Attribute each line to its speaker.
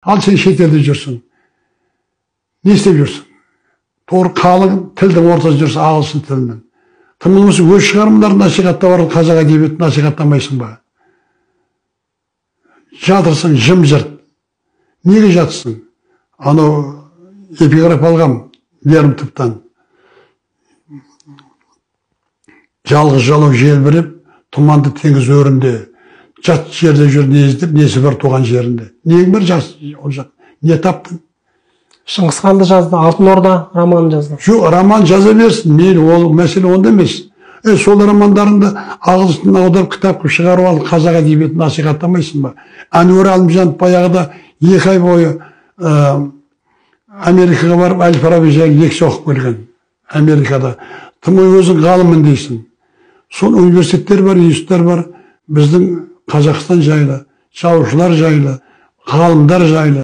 Speaker 1: Ал сен шетелде жүрсің. Не істеп жүрсің? Торы қалың тілдің ортасында жүрсің, ағылшын тілінің. Тым болмаса өз шығармаларын насихаттап барып қазақ әдебиетін насихаттамайсың ба? Жатырсың жым-жырт. Неге жатсың? Анау эпиграф алғам Лермонтовтан. Жалғыз жалау желбіреп, тұманды теңіз өрінде, жат жерде жүр не іздеп, несі бар туған жерінде. Нең бар жас ол жақ? Не таптың?
Speaker 2: Шыңғысханды жазды, Алтын Орда романын жазды.
Speaker 1: Жоқ, роман жаза берсін, мейлі, ол мәселе онда емес. Сол романдарыңды ағылшын тіліне аударып кітап қылып шығарып алып қазақ әдебиетін насихаттамайсың ба? Әнуар Әлімжанов баяғыда 2 ай бойы Америкаға барып Әл-Фараби жайлы лекция оқып келген. Америкада. Тым өзің ғалыммын дейсің. Сол университеттер бар, институттар бар, біздің Қазақстан жайлы, жазушылар жайлы, ғалымдар жайлы.